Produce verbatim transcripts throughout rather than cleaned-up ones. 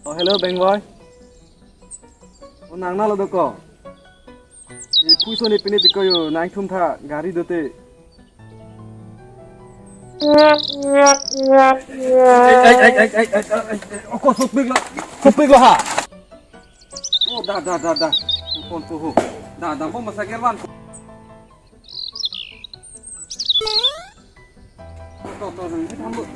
Oh, hello, Bengboy. Oh, nang nalo doko. Ne phuso ne pine tiko yo, nangtum tha gari dote. Ai, ai, ai, ai, ai, ai, ai, ai, oko sopik lo, sopik lo ha. Oh, da, da, da, da. Pon po ho. Da, da, pon masa gerwan. To, to, nang, nang, nang.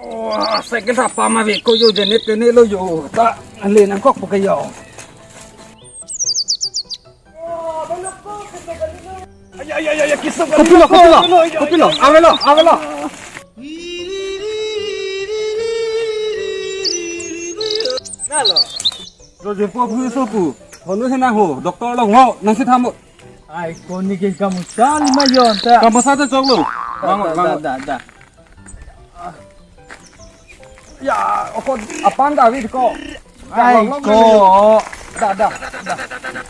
Oh, cycle ta pama ve ko yo, jenet tenet lo yo. Ta le nangkok po ke yo. Ay, ay, ay, ay, kiso. Kopilo, kopilo, kopilo. Avelo, avelo. Nalo. Lo je po pu so pu. Honu he nang ho, doctor lo ngo, nang si thamo. Ai, koni ke kamu sal mayon ta. Kamu sa ta chok lo. Da, bangun, da, da, bangun. Da, da. Ya, oko apan David ko. Ai, ko. Da, da, da.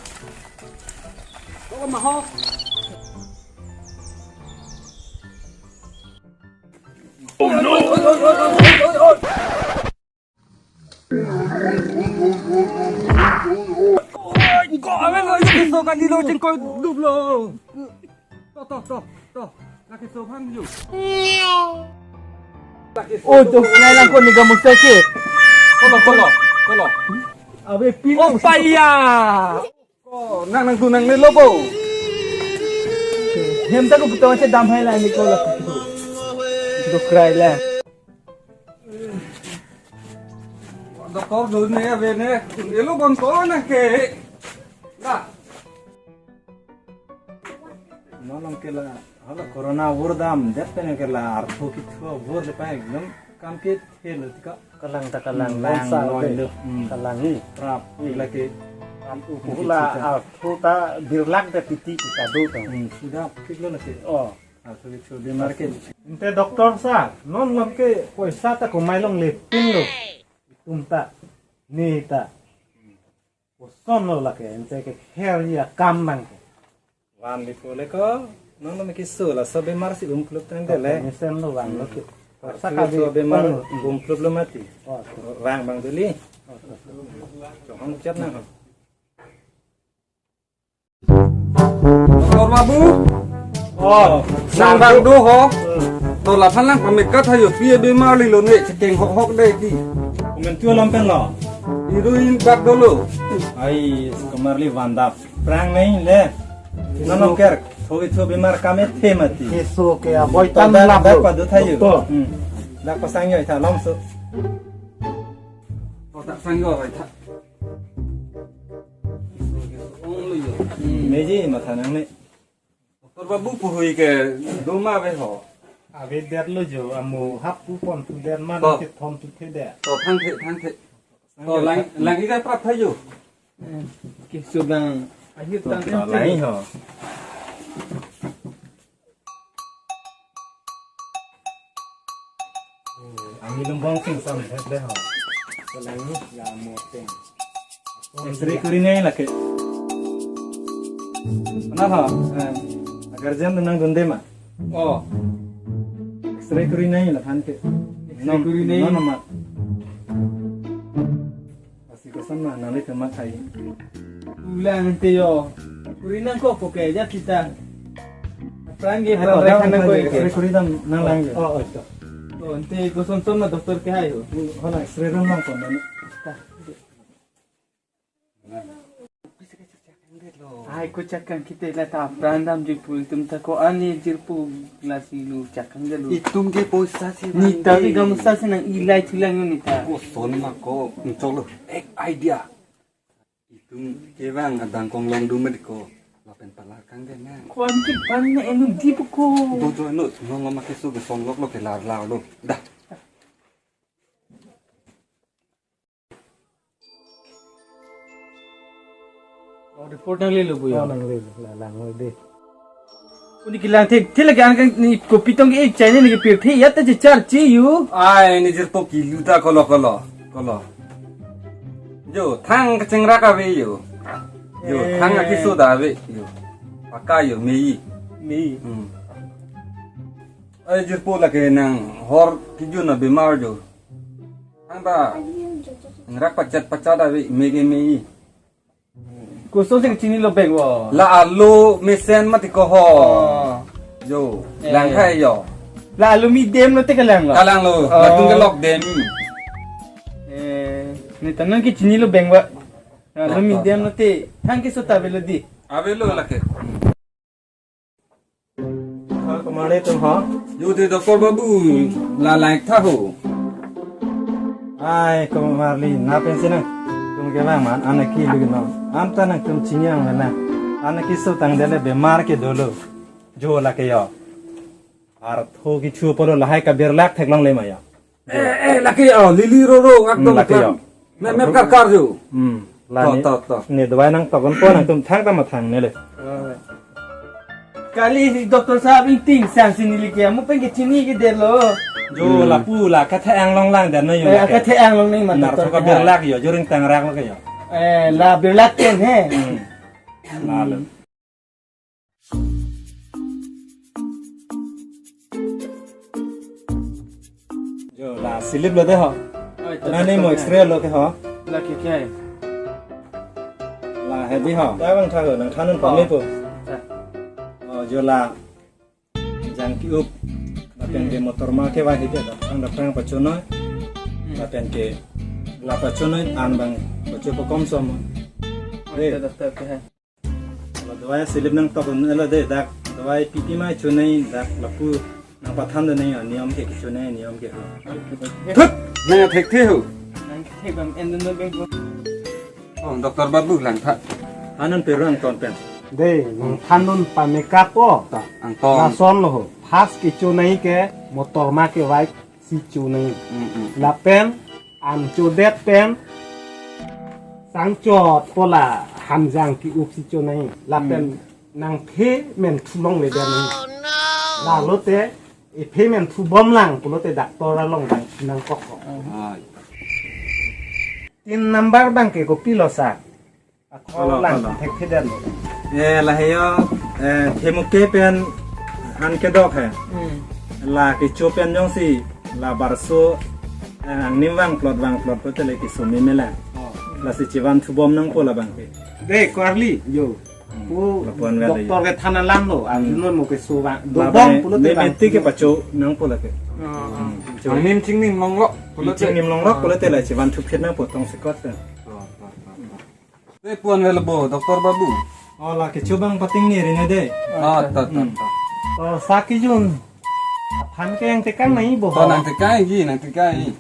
Ko maho. Ko amen lo, kiso kan dilo, jeng ko dublo. To, to, to, to. Laki so phan ju. Oh, to, nai lang ko ni gamu seke. Kolo, kolo, kolo. Abe pin. Oh, paya. Oh, nang nang tu nang le lo bo. Hem ta ko puto che dam hai la ni ko la. Dukrai la. Doctor dun ne ave ne. Elo bon ko na ke. Na. Non non ke la, hala corona vur dam, det pen ke la, artho kithu vur le pa ekdom kam ke thelo tika. Kalang ta kalang, hmm, lang sa noi de lo. Hmm. Kalang ni. Prap, hmm, lake. Prap u pula artho ta birlak de piti kita do tang. Hmm, sudah pik lo lake. Oh. Artho kithu di market. Inte doctor sa, non non ke poisa ta komai longle pin lo. Itum ta, ne ta. Koson lo lake, ente ke kher ya kam nang ke. Van di pule ko, nang nang ke so la, so bemar si umklup tang de le. Mesen lo van lo ke. Artho so bemar umklup lo mati. Oh, so. Vang bang duli. Oh, so, so. Chong chat nang. Doktor Babu. Oh, nang bang do ho. Hmm. To laphan lang pamekat hayo, pi bemar lilo ne, chekeng hok hok de ki. Komentu alam pen lo. Iru in bak dolo. Ai, komarli vandap. Prang nai le. Nono ker, thogi tho bemar kame the mati. Keso ke aboi to tan dak, lap dak lo. Padu thayo. Doktor. Hmm. Dak pasang yo tha lom so. To dak sang yo tha. Ong lo yo. Hmm, meji matha nang ne. Doktor Babu puhui ke doma ave ho. Ave det lo jo, amo hap pu pon tu det man. To. Ke thom tu the det. To thang the, thang the. To lang, lang ika prap thayo. Ke sudang akhir tang. To, lang ho. Angilung bong sing sam het de ho. Selang ni la moteng. X-ray kuri nai lake. Mana ho? Eh, agar jam nang dunde ma. Oh. X-ray kuri nai la than ke. X-ray kuri nai. Nom, nom ma. Asi koson ma nang le tema khai. Ulang ante yo. Kuri nang ko ko ke ja kita. Prang ge prang rek nang ko ke. Kuri dam nang lang ge. Oh, oh, oh. Oh, ante koson son ma doktor ke hai ho. Hala X-ray dam nang ko nang. Ai ko chakang kita la ta prang dam ji pul tum ta ko ani jirpo lasi lu chakang de lu. Itum ke poisa si ni ta bang ke de. Gam sa si nang ilai thilang ni ta. Koson ma ko, chok lo. Ek idea. Itum ke bang adang kong long dum ko. Lapen palar kang de na. Ko an ke bang na enu di pu ko. Do jo no, no ma ke so ke son lok lo ke lar lar lo. Da. Oh, report nang lelo bu ya? Oh, nang lelo, la lang noi de. Uni kelang thekthe lake an kan ni kopi tong ke chai ni ke pirthe ya ta chechar chi yu. Ai, ne jirpo kilu ta kolo kolo. Kolo. Jo, thang kachingrak ave jo. Jo, eh, thang akiso ta ave jo. Paka jo, mei. Mei. Hmm. Ai, jirpo lake nanghor kejun abemar jo. Thang ta chingrak pachat pachat ave, mei ke mei. Koson si kachinilo beng vo? La alo mesen mati ko ho. Oh. Jo, eh, lang hai jo. La alo mi dem lo te kalang lo? Kalang lo, oh, latum ke lok dem. Eh, ne ta nang kachinilo beng vo? La alo mi dem lo te, thang keso ta avelo di? Avelo lake. Ha, kemane atum ha? Yo, de Doctor Babu, la lang tha ho. Ai, komarli, na pensi nangtum kevang ma, an ke lu non. An ta nangtum chini ang na. An keso tangdet le bemar ke dolo. Jo lake jo. Artho kecho pulo lahai kabirlak theklongle ma jo. Eh, eh, lake jo, lili roro, hmm, akdom lake jo. Mep mep karkar jo. Hmm. To, la ne, to, to. Ne dawai nangtok ponpo, nangtum thang ta mathang ne le. Kali si doctor sahab ingting sang si neli ke amu pen kechini kedet lo. Jo, hmm, lapu la kathe-ang longlangdet non jo. Eh, lake. Kathe-ang longle ma doctor. Artho kabirlak jo, jo ring tangrak lo ke jo. Eh, la birlak pen he. Hmm. La lo. Jo, la slip lo de ho. Oi, to, na ne to, mo to, X-ray lo ke ho. La ke ke. La heavy ho. Da bang tha ho, nangthan non, oh, pame po. Ta. Oh, jo la jang ke-up. Lapen ke, hmm, motor ma kevai hide, daprang daprang pachonoi. Hmm. Lapen ke la pachonoi an bang pacho pakom som. Oh, eh, to, to, to, ke hai. La dawai slip nangtok un-elo de, dak dawai pipi ma chonoi, dak lapu nangpathan de nai, niyom ke chonoi, niyom ke. Thut! Nang thekthe ho. Nang thekthe bang, en dun bang ho. Oh, Doctor Babu lang tha. Anun perang ton pen. De, nangthan non pame kapo. Ta, angton. Lason lo ho. First kechonoi ke motor ma kevai si chonoi. Mm, mm. Lapen an chodet pen sangchot pu la hanjang ke-up si chonoi. Lapen, mm, nangphe men thu longle det nai. Oh, no. Lalo te ephe men thu bom lang pulote doctor along dang nangkok. Ai. Tin number bang ke kopilo sa? Ako, alo, lang, alo, thekthe det lo. Eh, lahei jo, eh, themuke pen an kedok he. Hmm. La kecho pen jongsi, la barso, eh, angnim vangplot vangplot pulote le keso meme lang. Oh. Lasi chevan thubom nangpo labang ke. De, ko arli, jo. Hmm. Ko lapu-an vale doctor jo. Ke than alam lo, hmm, arjuno mo keso vang. Dobom pulote meme vang. Ti ke pacho nangpo lake. Oh, oh. Hmm. Angnim chingnim longlok, pulote. Chingnim longlok, ah, pulote la chevan thuphit nangpo tongsekot kan. Oh, oh, oh, oh. Te pu-an velo bo, Doctor Babu. Oh, la kecho bang pating ni rine de. Ah, ta, ta, hmm, ta. Oh, sa kejun. Aphan ke nangtekang nai bo. To, nangtekang ji, nangtekang ji.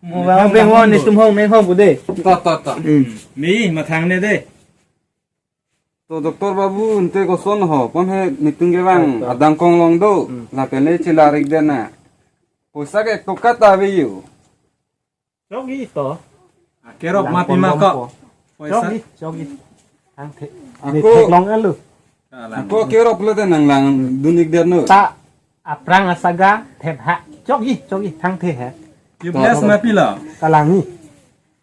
Mo bang beng wo, netum hong, neng hong bu de. To, to, to. Hmm. Mi, mathang ne de. To Doctor Babu, ante koson ho, pon he netum kevang, ah, to, adang kong long do, hmm, lapen le chelarik det na. Poisa ke tokat ave jo. Chokji to. Akerok ma pima ko. Poisa. Chokji, chokji. Angthe. Ako. Ne theklong alu. Ako akerok pulote nanglang dun-ik det no. Ta aphrang asaga thet ha. Chokji, chokji, thangthe he. Tubeless ma pilo? Kalangji.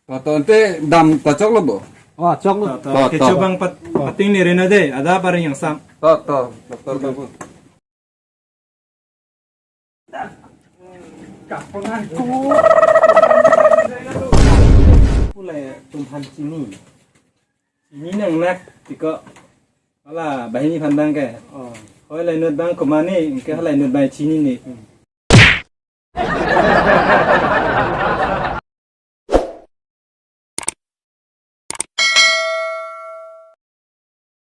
To, to, ante dam ta choklo bo. Oh, choklo. To, to, to, kecho to, bang pat-, oh, pating ni rina de, adap aring angsam. To, to, Doctor Babu. Kapangan ko. Pulai tumphan chini. Chini nangnak tiko. Hala banghini phan bang ke. Oh. Hoi lainut bang komane, ke hala inut bang chini ni. Hmm.